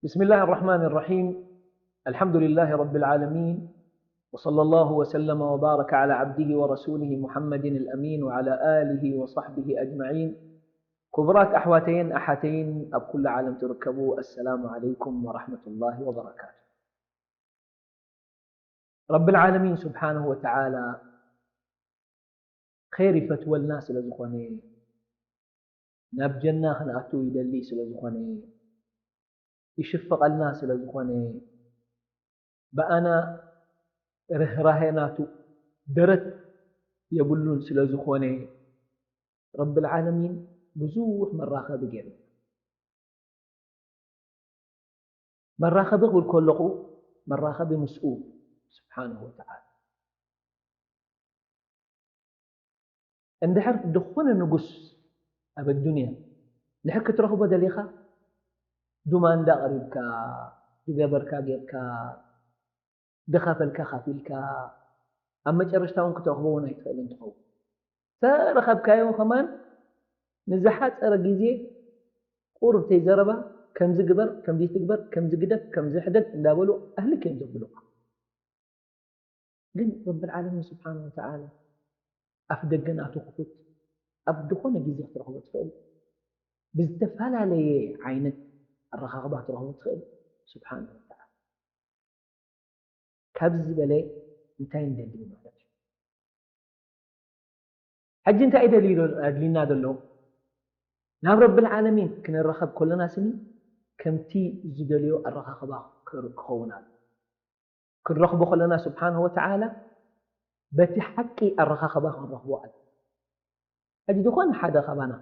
بسم الله الرحمن الرحيم. الحمد لله رب العالمين. وصلى الله وسلم وبارك على عبده ورسوله محمد الأمين وعلى آله وصحبه أجمعين. ክቡራት ኣሕዋተይን ኣሓተይን ኣብ ኩሉ ዓለም ትርከቡ፣ ኣሰላሙ ዓለይኩም ወራሕመቱላሂ ወበረካቱ። ረብል ዓለሚን ስብሓንሁ ወተዓላ ኸይር ይፈትወልና ስለ ዝኾነ፣ ናብ ጀና ክንኣቱ ይደሊ ስለ ዝኾነ፣ ይሽፍቐልና ስለ ዝኾነ፣ ብኣና ርህራሄ ናቱ ደረት የብሉን ስለ ዝኾነ፣ ረብል ዓለሚን ብዙሕ መራኸቢ ገይሩ። መራኸቢ ክብል ከለኹ፣ መራኸቢ ምስኡ ስብሓንሁ ወተዓላ። እንድሕር ዝኾነ ንጉስ ኣብ ኣዱንያ ንድሕር ክትረኽቦ ደሊኻ፣ ዱማንዳ ኣቕሪብካ፣ ዝገበርካ ጌርካ፣ ዝኸፈልካ ከፊልካ፣ ኣብ መጨረሽታ እውን ክትረኽቦ እውን ኣይትኽእልን ትኸውን። ተረኸብካዮ ከማን ንዝሓፀረ ግዜ ቁሩብ ተይዘረባ፣ ከምዚ ግበር፣ ከምዚ ትግበር፣ ከምዚ ግደፍ፣ ከምዚ ሕደግ እንዳበሉ ኣህልክ እዮም ዘብሉኻ። ግን ረብል ዓለሚን ስብሓን ወተዓላ ኣፍ ደገ ናቱ ክፉት፣ ኣብ ዝኾነ ግዜ ክትረኽቦ ትኽእል፣ ብዝተፈላለየ ዓይነት ኣረኻኽባ ክትረኽቦ ትኽእል። ስብሓን ወተዓላ ካብዚ ዝበለ እንታይ እንደሊ ማለት እዩ? ሕጂ እንታይ እዩ ደልዩ፣ ኣድሊና ዘሎ? ናብ ረብል ዓለሚን ክንረኸብ ከለና ስኒ ከምቲ ዝደልዮ ኣረኻኽባ ክር-፣ ክኸውን ኣሎ። ክንረኽቦ ከለና ስብሓንሁ ወተዓላ በቲ ሓቂ ኣረኻኽባ ክንረኽቦ ኣሎ። ሕጂ ዝኾነ ሓደ ካባና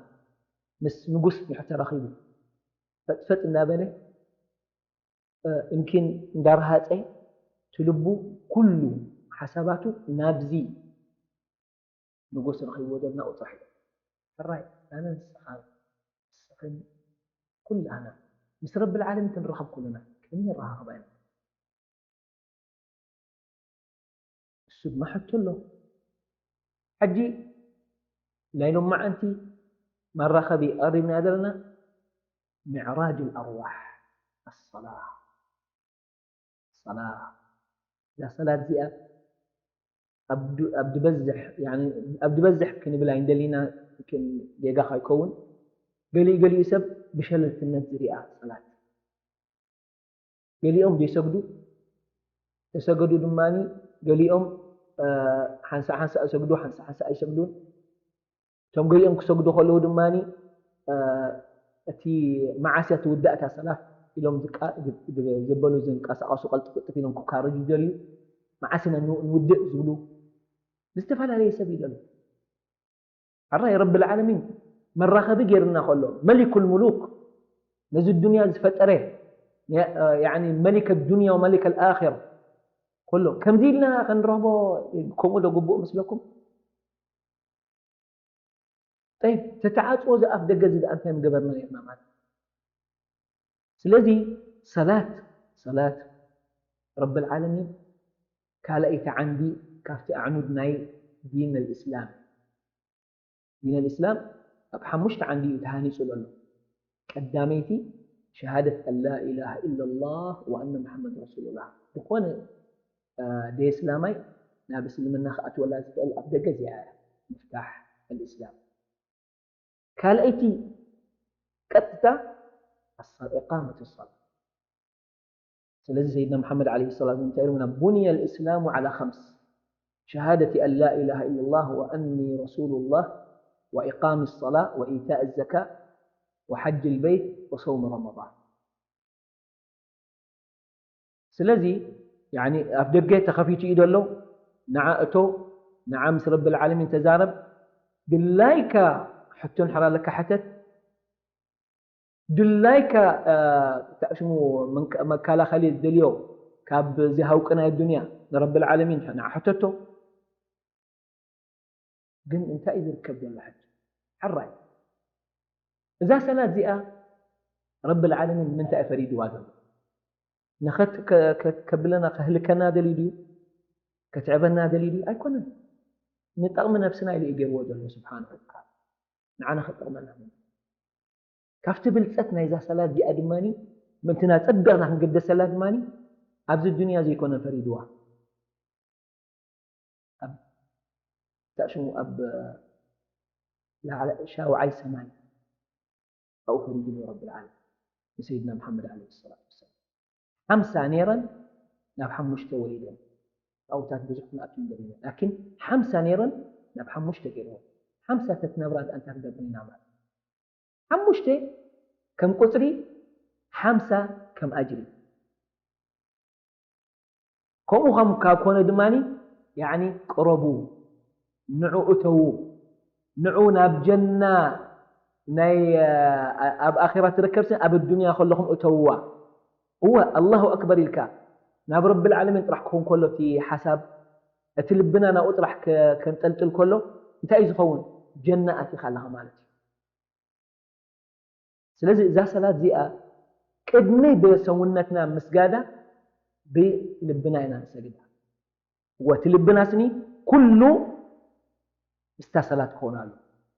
ምስ ንጉስ ድሕር ተራኺቡ፣ ፈጥፈጥ እንዳበለ፣ እ፣ እምኪን እንዳረሃፀ፣ እቲ ልቡ ኩሉ ሓሳባቱ ናብዚ ንጉስ ረኺብዎ ዘሎ ናብኡ ጥራሕ እዩ። ሕራይ፣ ኣነ ንስኻ፣ ንስኽን ኩላህና ምስ ረብል ዓለሚን ክንራኸብ ከለና ከመይ ንራኸብ ኢና? እሱ ድማ ሕቶ ኣሎ። ሕጂ ናይ ሎማዓንቲ መራኸቢ ቀሪብና ዘለና ምዕራጅ ኣርዋሕ ኣሰላ። ሰላ-፣ እዛ ሰላት እዚኣ ኣብ ድ-፣ ኣብ ድበዝሕ፣ ያኒ ኣብ ድበዝሕ ክንብል ኣይንደሊና፣ ግን ጌጋ ከይከውን፣ ገሊኡ ገሊኡ ሰብ ብሸለልትነት ዝሪኣ ሰላት። ገሊኦም ዘይሰግዱ፣ ተሰገዱ ድማኒ፣ ገሊኦም፣ እ፣ ሓንሳእ ሓንሳእ ይሰግዱ፣ ሓንሳእ ሓንሳእ ኣይሰግዱን። እቶም ገሊኦም ክሰግዱ ከለዉ ድማኒ፣ እ፣ እቲ መዓስ እያ ትውዳእ እታ ሰላት ኢሎም ዝቃ-፣ ዝ-፣ ዝ-፣ ዘበሉ ዝንቀሳቐሱ፣ ቀልጥፍ ቅልጥፍ ኢሎም ክካረጁ ዝደልዩ፣ መዓስ ኢና ን-፣ ንውድእ ዝብሉ፣ ዝተፈላለየ ሰብ እዩ ዘሎ። ሕራይ ረብል ዓለሚን መራኸቢ ገይሩና ከሎ፣ መሊኩል ሙሉክ፣ ነዚ ዱንያ ዝፈጠረ፣ ያ-፣ ያኒ መሊከ ዱንያ ወመሊከ ልኣኺራ፣ ከሎ ከምዚ ኢልና ክንረኽቦ ከምኡ ዶ ግቡእ መስለኩም? ጠይብ፣ ተተዓፅዎ እዚ ኣፍ ደገ እዚ ደኣ እንታይ ምገበርና ነርና ማለት እዩ? ስለዚ ሰላት፣ ሰላት ረብል ዓለሚን ካልኣይቲ ዓንዲ ካብቲ ኣዕኑድ ናይ ዲን ኣልእስላም። ዲን ኣልእስላም ኣብ ሓሙሽተ ዓንዲ እዩ ተሃኒፁ ዘሎ። ቀዳመይቲ ሸሃደት ኣን ላ ኢላሃ ኢላላህ ወኣነ መሓመድ ረሱሉላህ። ዝኾነ፣ እ፣ ደየስላማይ ናብ እስልምና ክኣትወላ ዝኽእል ኣፍ ደገ እዚኣ እያ፣ ምፍታሕ ኣልእስላም። ካልኣይቲ ቀጥታ ኣሳ-፣ ኢቃመት ሰላ። ስለዚ ሰይድና መሓመድ ዓለይሂ ሰላም እንታይ ኢሉና? ቡንየ ልእስላሙ ዓላ ኸምስ፣ ሸሃደቲ ኣን ላ ኢላሃ ኢላላህ ወኣኒ ረሱሉላህ ወኢቃሚ ሰላ ወኢታእ ዘካ ወሓጅ ልበይት ወሰውሚ ረመዳን። ስለዚ፣ ያኒ፣ ኣብ ደገ ተኸፊቱ እዩ ዘሎ። ንዓ እቶ፣ ንዓ ምስ ረብል ዓለሚን ተዛረብ። ድላይካ ሕቶ እንድሕር ኣለካ ሕተት። ድላይካ፣ እ፣ እንታይ ሽሙ፣ መንከ-፣ መከላኸሊ ዝደልዮ ካብ እዚ ሃውቂ ናይ ዱንያ ንረብል ዓለሚን ንዓ ሕተቶ። ግን እንታይ እዩ ዝርከብ ዘሎ ሕጂ? ሕራይ፣ እዛ ሰላት እዚኣ ረብል ዓለሚን ንምንታይ እዩ ፈሪድዋ ዘሎ? ንኸት-፣ ከ-፣ ከ-፣ ከብለና፣ ከህልከና ደልዩ ድዩ? ከትዕበና ደልዩ ድዩ? ኣይኮነን። ንጠቕሚ ነብስና ኢሉ እዩ ገይርዎ ዘሎ ስብሓንሁ ወተዓላ። ንዓና ከጠቕመና ማለት እዩ። ካብቲ ብልጸት ናይዛ ሰላት እዚኣ ድማኒ ምእንትና ጸቢቕና ክንግደሰላ ድማ ኣብዚ ዱንያ ዘይኮነ ፈሪድዋ። ኣብ ታሽሙ ኣብ ላዕለ ሻውዓይ ሰማይ ኣብኡ ፈሪድዎ ረብል ዓለሚን ንሰይድና መሓመድ ዓለይሂ ሰላቱ ወሰላም። ሓምሳ ነይረን ናብ ሓሙሽተ ወሪደን። ጣውታት ብዙሕ ክንኣቱ ንደሊና። ላኪን ሓምሳ ነይረን ናብ ሓሙሽተ ገይርዎ። ሓምሳ ተትነብራ ደኣ እንታይ ክገብር ኢና ማለት። ሓሙሽተ ከም ቁጽሪ፣ ሓምሳ ከም ኣጅሪ። ከምኡ ከም ካብ ኮነ ድማ ያኒ ቅረቡ፣ ንዑ እተዉ፣ ንዑ ናብ ጀና ናይ ኣብ ኣኺራ ትርከብ ስን ኣብ ዱንያ ከለኹም እተውዋ። እወ ኣላሁ ኣክበር ኢልካ ናብ ረብል ዓለሚን ጥራሕ ክኾን ከሎ እቲ ሓሳብ እቲ ልብና ናብኡ ጥራሕ ከንጠልጥል ከሎ እንታይ እዩ ዝኸውን? ጀና ኣቲኻ ኣለኻ ማለት እዩ። ስለዚ እዛ ሰላት እዚኣ ቅድሚ ብሰውነትና ምስጋዳ ብልብና ኢና ንሰግዳ። ወቲ ልብና ስኒ ኩሉ ምስታ ሰላት ክኾን ኣሎ፣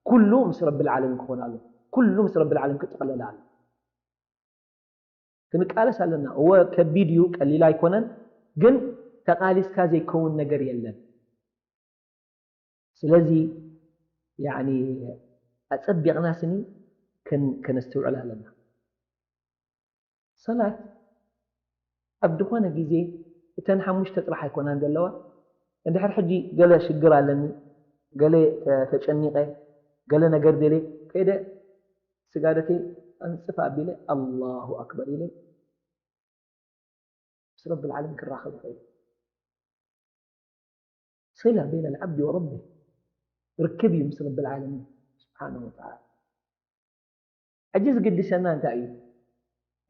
ኩሉ ምስ ረብል ዓለሚን ክኾን ኣሎ፣ ኩሉ ምስ ረብል ዓለሚን ክጥቕለል ኣሎ። ክንቃለስ ኣለና። እወ ከቢድ እዩ፣ ቀሊል ኣይኮነን፣ ግን ተቓሊስካ ዘይከውን ነገር የለን። ስለዚ ያኒ ኣጸቢቕና ስኒ ከነስተውዕል ኣለና። ሰላት ኣብ ዝኾነ ግዜ እተን ሓሙሽተ ጥራሕ ኣይኮናን ዘለዋ። እንድሕር ሕጂ ገለ ሽግር ኣለኒ፣ ገለ ተጨኒቐ፣ ገለ ነገር ደልየ ከይደ ስጋደተይ ኣንጽፍ ኣቢለ ኣላሁ ኣክበር ኢለ ምስ ረብል ዓለሚን ክራኸብ ይኽእል። صلة بين العبد وربه، ርክብ እዩ ምስ ረብል ዓለሚን ስብሓነሁ ወተዓላ። ሕጂ ዝግድሰና እንታይ እዩ?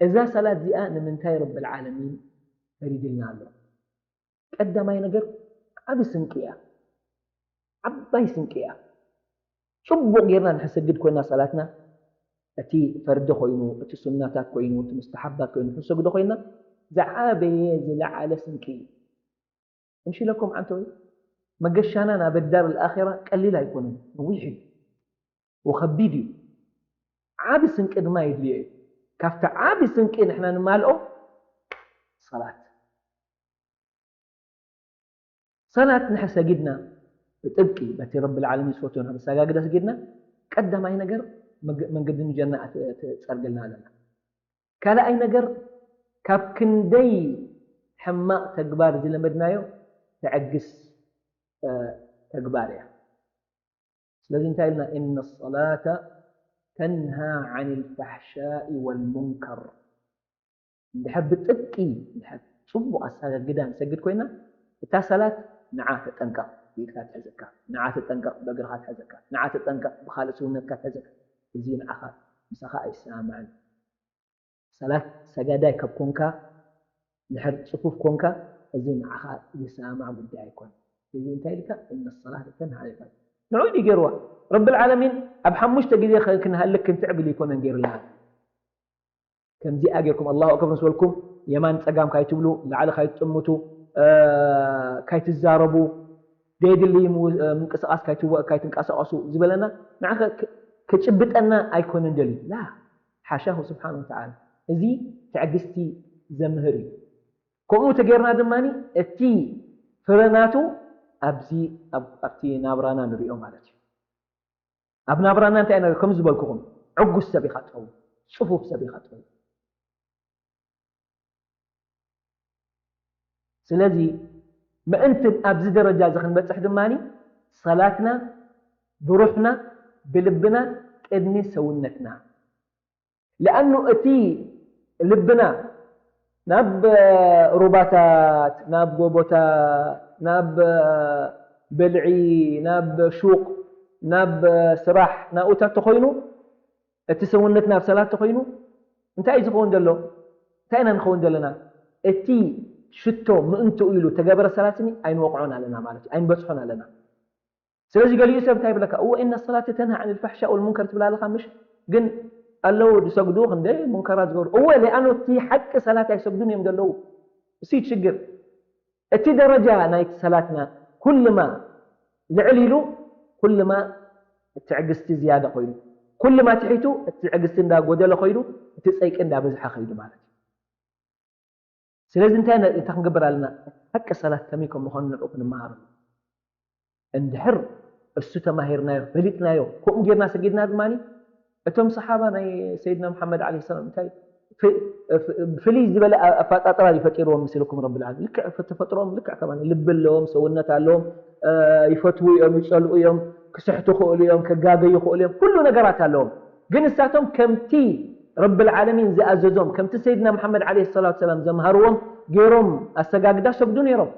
እዛ ሰላት እዚኣ ንምንታይ ረብል ዓለሚን ፈሪድልና ኣሎ? ቀዳማይ ነገር ዓቢ ስንቂ እያ፣ ዓባይ ስንቂ እያ። ጽቡቕ ጌርና ንሕሰግድ ኮይና ሰላትና እቲ ፈርዲ ኮይኑ፣ እቲ ሱናታት ኮይኑ፣ እቲ ሙስተሓባት ኮይኑ ንሕሰግዶ ኮይና ዝዓበየ ዝለዓለ ስንቂ እዩ። እምሽለኩም ዓንተወይ መገሻና ናብ ዳር ኣልኣኺራ ቀሊል ኣይኮነን፣ ነዊሕ እዩ ወኸቢድ እዩ። ዓቢ ስንቂ ድማ የድልዮ እዩ። ካብቲ ዓቢ ስንቂ ንሕና ንማልኦ ሰላት። ሰላት ንሕሰጊድና ብጥብቂ በቲ ረብል ዓለሚን ዝፈትዮ ንሕሰጋግደ ሰጊድና ቀዳማይ ነገር መንገዲ ንጀና ትጸርግልና ኣለና። ካልኣይ ነገር ካብ ክንደይ ሕማቕ ተግባር ዝለመድናዮ ተዕግስ ተግባር እያ። ስለዚ እንታይ ኢልና? إن الصلاة تنهى عن الفحشاء والمنكر። እንድሕር ብጥብቂ እንድሕር ጽቡቕ ኣሰጋግዳ ንሰግድ ኮይና እታ ሰላት ንዓ ተጠንቀቕ፣ ብኢድካ ትሕዘካ፣ ንዓ ተጠንቀቕ፣ ብእግርኻ ትሕዘካ፣ ንዓ ተጠንቀቕ፣ ብኻልእ ሰውነትካ ትሕዘካ። እዚ ንዓኻ ምሳኻ ኣይሰማማዕን። ሰላት ሰጋዳይ ካብ ኮንካ ድሕር ጽፉፍ ኮንካ እዚ ንዓኻ ዝሰማማዕ ጉዳይ ኣይኮን። እዚ እንታይ ኢልካ? እነ ሰላት ተንሃ ይባል ንዑ ዲ ገይርዋ። ረብል ዓለሚን ኣብ ሓሙሽተ ግዜ ክንሃልክ ክንትዕብል ይኮነን ገይርልና። ከምዚኣ ጌርኩም ኣላሁ ኣክበር ምስ በልኩም የማን ጸጋም ካይትብሉ፣ ላዕሊ ካይትጥምቱ፣ ካይትዛረቡ፣ ደይድሊ ምንቅስቃስ ካይትንቀሳቀሱ ዝበለና ንዓ ክጭብጠና ኣይኮነን ደልዩ ላ ሓሻሁ ስብሓን ወተዓላ። እዚ ትዕግስቲ ዘምህር እዩ። ከምኡ ተገይርና ድማ እቲ ፍረናቱ ኣብዚ ኣብቲ ናብራና ንሪኦ ማለት እዩ። ኣብ ናብራና እንታይ ኢና ከም ዝበልኩኹም ዕጉስ ሰብ ኢኻ ትኸውን፣ ጽፉፍ ሰብ ኢኻ ትኸውን። ስለዚ ምእንቲ ኣብዚ ደረጃ እዚ ክንበጽሕ ድማ ሰላትና ብሩሕና ብልብና ቅድሚ ሰውነትና። ለኣኑ እቲ ልብና ናብ ሩባታት፣ ናብ ጎቦታት፣ ናብ ብልዒ፣ ናብ ሹቕ፣ ናብ ስራሕ ናብኡታት ተኾይኑ እቲ ሰውነትና ኣብ ሰላት ተኾይኑ እንታይ እዩ ዝኸውን ዘሎ? እንታይ ኢና ንኸውን ዘለና? እቲ ሽቶ ምእንትኡ ኢሉ ተገበረ ሰላትኒ ኣይንወቕዖን ኣለና ማለት እዩ፣ ኣይንበጽሖን ኣለና። ስለዚ ገሊኡ ሰብ እንታይ ይብለካ? እወ እነ ሰላት ተንሃ ዓን ልፋሕሻ ወልሙንከር ትብል ኣለኻ ምሽ? ግን ኣለዉ ዝሰግዱ ክንደይ ሙንከራት ዝገብሩ። እወ ሊኣኑ እቲ ሓቂ ሰላት ኣይሰግዱን እዮም ዘለዉ። እሱ እዩ ሽግር። እቲ ደረጃ ናይቲ ሰላትና ኩልማ ልዕል ኢሉ ኩልማ ትዕግስቲ ዝያዳ ኮይኑ ኩልማ ትሒቱ እቲ ትዕግስቲ እንዳ ጎደለ ኮይኑ እቲ ጸይቂ እንዳ በዝሐ ከይዱ ማለት እዩ። ስለዚ እንታይ ነ-፣ እንታይ ክንገብር ኣለና? ሓቂ ሰላት ከመይ ከም ምዃኑ ንዕኡ ክንመሃር። እንድሕር እሱ ተማሂርናዮ፣ ፈሊጥናዮ፣ ከምኡ ጌርና ሰጊድና ድማ፣ እቶም ሰሓባ ናይ ሰይድና መሓመድ ዓለይሂ ሰላም እንታይ ፍ-፣ ፍ-፣ ፍልይ ዝበለ ኣ-፣ ኣፈጣጥራ እዩ ፈጢርዎም መሲልኩም ረብል ዓለሚን። ልክዕ ተፈጥሮኦም ልክዕ ከማን ልቢ ኣለዎም፣ ሰውነት ኣለዎም፣ እ፣ ይፈትዉ እዮም፣ ይጸልኡ እዮም፣ ክስሕቱ ይኽእሉ እዮም፣ ከጋገዩ ይኽእሉ እዮም፣ ኩሉ ነገራት ኣለዎም። ግን ንሳቶም ከምቲ ረብል ዓለሚን ዝኣዘዞም፣ ከምቲ ሰይድና መሓመድ ዓለይሂ ሰላቱ ሰላም ዘምሃርዎም ገይሮም ኣሰጋግዳ ሰግዱ ነይሮም።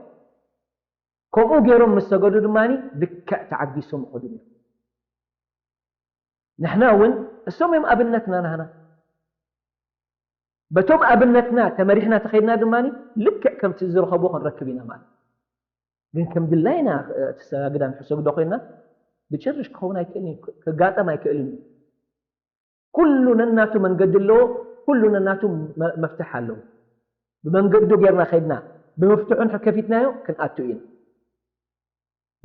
ከምኡ ገይሮም ምስ ሰገዱ ድማ ልክዕ ተዓጊሶም ይኸዱ ነይሮም። ንሕና እውን እሶም እዮም ኣብነትና ናህና። በቶም ኣብነትና ተመሪሕና ተኸይድና ድማ ልክዕ ከምቲ ዝረኸቦ ክንረክብ ኢና ማለት። ግን ከም ድላይና፣ እ፣ ትሰጋግዳ ንሕሰግዶ ኮይና ብጭርሽ ክኸውን ኣይክእልን እዩ፣ ክጋጠም ኣይክእልን እዩ። ኩሉ ነናቱ መንገዲ ኣለዎ፣ ኩሉ ነናቱ መ-፣ መፍትሕ ኣለዎ። ብመንገዱ ጌርና ከይድና፣ ብምፍትሑ እንድሕር ከፊትናዮ ክንኣቱ ኢና።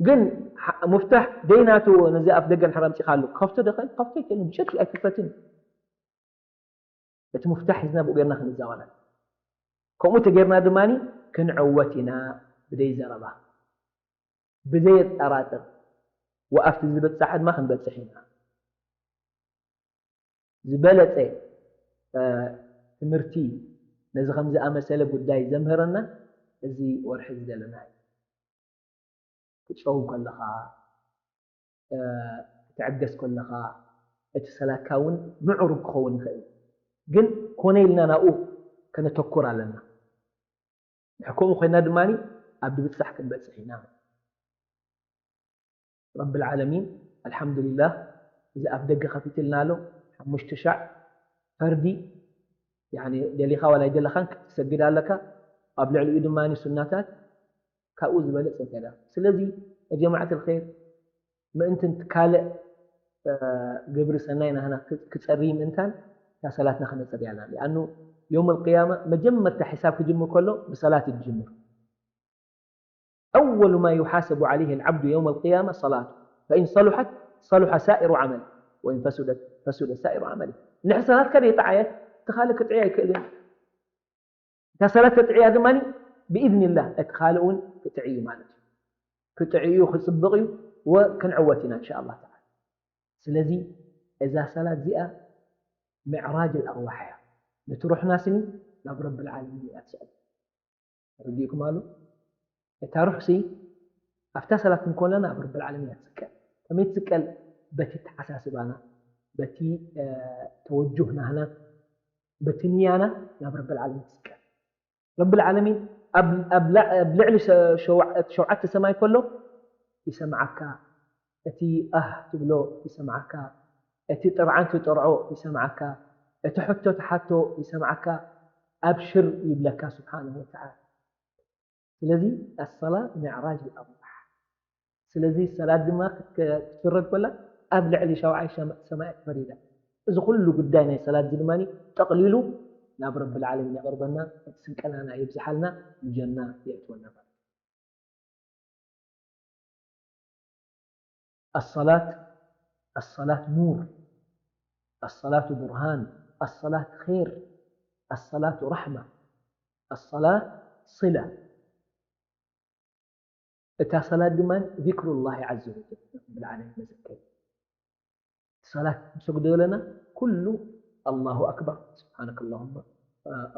ግን ሓ-፣ ሙፍታሕ ደይናቱ ነዚ ኣፍ ደገ እንድሕር ኣምጺኻሉ፣ ከፍቶ ዶ ኸ-? ከፍቶ ኣይክእልን፣ ብጭርሽ ኣይክፈትን። እቲ ሙፍታሕ ሒዝና ብኡ ጌርና ክንዛወር። ከምኡ ተጌርና ድማ ክንዕወት ኢና፣ ብደይ ዘረባ፣ ብዘይ ኣጠራጥር፣ ወኣፍቲ ዝበጻሕ ድማ ክንበጽሕ ኢና። ዝበለጸ፣ እ፣ ትምህርቲ ነዚ ከም ዝኣመሰለ ጉዳይ ዘምህረና እዚ ወርሒ እዚ ዘለና እዩ። ክትጸውም ከለኻ፣ እ፣ ክትዕገስ ከለኻ፣ እቲ ሰላትካ እውን ምዕሩግ ክኸውን ይኽእል። ግን ኮነ ኢልና ናብኡ ከነተኩር ኣለና። ከምኡ ኮይና ድማ ኣብ ድብጻሕ ክንበጽሕ ኢና። ረብል ዓለሚን፣ ኣልሓምዱሊላህ፣ እዚ ኣፍ ደገ ከፊትልና ኣሎ። ሓሙሽተ ሻዕ ፈርዲ፣ ያኒ፣ ደሊኻ ዋላ ኣይደለኻን ክትሰግድ ኣለካ። ኣብ ልዕሊኡ ድማ ሱናታት፣ ካብኡ ዝበለጸ እንታይ ደኣ። ስለዚ፣ ያ ጀማዓት ኣልኸይር፣ ምእንቲ እቲ ካልእ፣ እ፣ ግብሪ ሰናይ ናህና ክ-፣ ክጸሪ ምእንታን፣ እታ ሰላትና ክነጸርያ ኣለና። ሊኣኑ፣ የውም ኣልቅያማ፣ መጀመርታ ሒሳብ ክጅምር ከሎ፣ ብሰላት እዩ ዝጅምር። أول ما يحاسب عليه العبد يوم القيامة صلاته، فإن صلحت صلح سائر عمله، وإن فسدت فسد سائر عمله. እንድሕር ሰላትካ ደይጠዓየት፣ እቲ ካልእ ክጥዕይ ኣይክእልን። እታ ሰላት ተጥዕያ ድማ ብኢዝኒላህ እቲ ካልእ እውን ክጥዕይ እዩ ማለት እዩ። ክጥዕይ እዩ፣ ክጽብቕ እዩ፣ ወክንዕወት ኢና እንሻ ኣላህ ተዓላ። ስለዚ እዛ ሰላት እዚኣ ምዕራጅ ኣልኣርዋሕ እያ። ነቲ ሩሕና ስኒ ናብ ረብል ዓለሚን እያ ትስዕብ። ተረዲእኩም ኣሎ? እታ ሩሕሲ ኣብታ ሰላት ክንኮን ከለና ናብ ረብል ዓለሚን እያ ትስቀል። ከመይ ትስቀል? በቲ ተሓሳስባና፣ በቲ፣ እ፣ ተወጁህ ናህና፣ በቲ ንያና ናብ ረብል ዓለሚን ትስቀል። ረብል ዓለሚን ኣብ፣ ኣብ ላ-፣ ኣብ ልዕሊ ሸ-፣ ሸውዓ-፣ ሸውዓተ ሰማይ ከሎ ይሰምዓካ፣ እቲ ኣህ ትብሎ ይሰምዓካ፣ እቲ ጥርዓን ትጥርዖ ይሰምዓካ፣ እቲ ሕቶ ትሓቶ ይሰምዓካ፣ ኣብሽር ይብለካ ስብሓነሁ ወተዓላ። ስለዚ ኣሰላት ምዕራጅ ኣርዋሕ። ስለዚ ሰላት ድማ ክትከ-፣ ክትፍረድ ከላ ኣብ ልዕሊ ሻውዓይ ሸማ-፣ ሰማያት ፈሪዳ። እዚ ኩሉ ጉዳይ ናይ ሰላት እዚ ድማ ጠቕሊሉ ናብ ረብል ዓለሚን የቕርበና፣ እቲ ስንቀናና የብዝሓልና፣ ንጀና የእትወና ማለት እዩ። الصلاة، الصلاة نور، الصلاة برهان، الصلاة خير، الصلاة رحمة، الصلاة صلة። እታ ሰላት ድማ ذكر الله عز وجل፣ ረብል ዓለሚን መዘከሪ። ሰላት ንሰግዶ ዘለና ኩሉ ኣላሁ ኣክበር፣ سبحانك اللهم،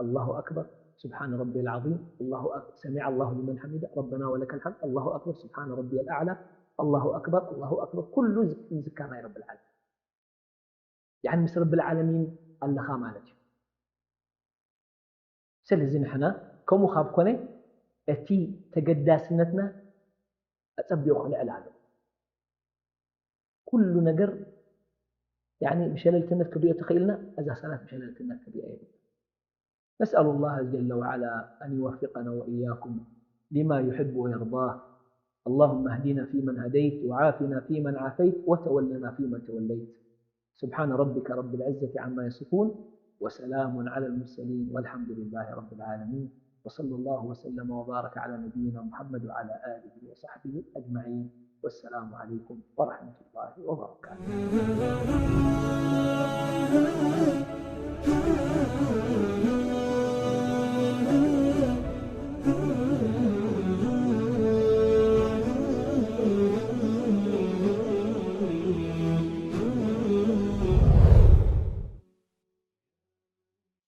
ኣላሁ ኣክበር፣ سبحان ربي العظيم، ኣላሁ ኣክ-፣ سمع الله لمن حمده، ربنا ولك الحمد، ኣላሁ ኣክበር፣ سبحان ربي الأعلى، ኣላሁ ኣክበር፣ ኣላሁ ኣክበር፣ ኩሉ ዝክ-፣ ምዝካር ናይ ረብል ዓለሚን። ያኒ ምስ ረብል ዓለሚን ኣለኻ ማለት እዩ። ስለዚ ንሕና ከምኡ ካብ ኮነ እቲ ተገዳስነትና ኣጸቢቑ ክልዕል ኣለዎ። ኩሉ ነገር ያኒ ብሸለልትነት ክንሪኦ ተኽኢልና፣ እዛ ሰላት ብሸለልትነት ክንሪኣ የብልና። نسأل الله جل وعلا أن يوفقنا وإياكم لما يحب ويرضاه. اللهم اهدنا فيمن هديت، وعافنا فيمن عافيت، وتولنا فيمن توليت. سبحان ربك رب العزة عما يصفون، وسلام على المرسلين، والحمد لله رب العالمين، وصلى الله وسلم وبارك على نبينا محمد وعلى آله وصحبه أجمعين، والسلام عليكم ورحمة الله وبركاته.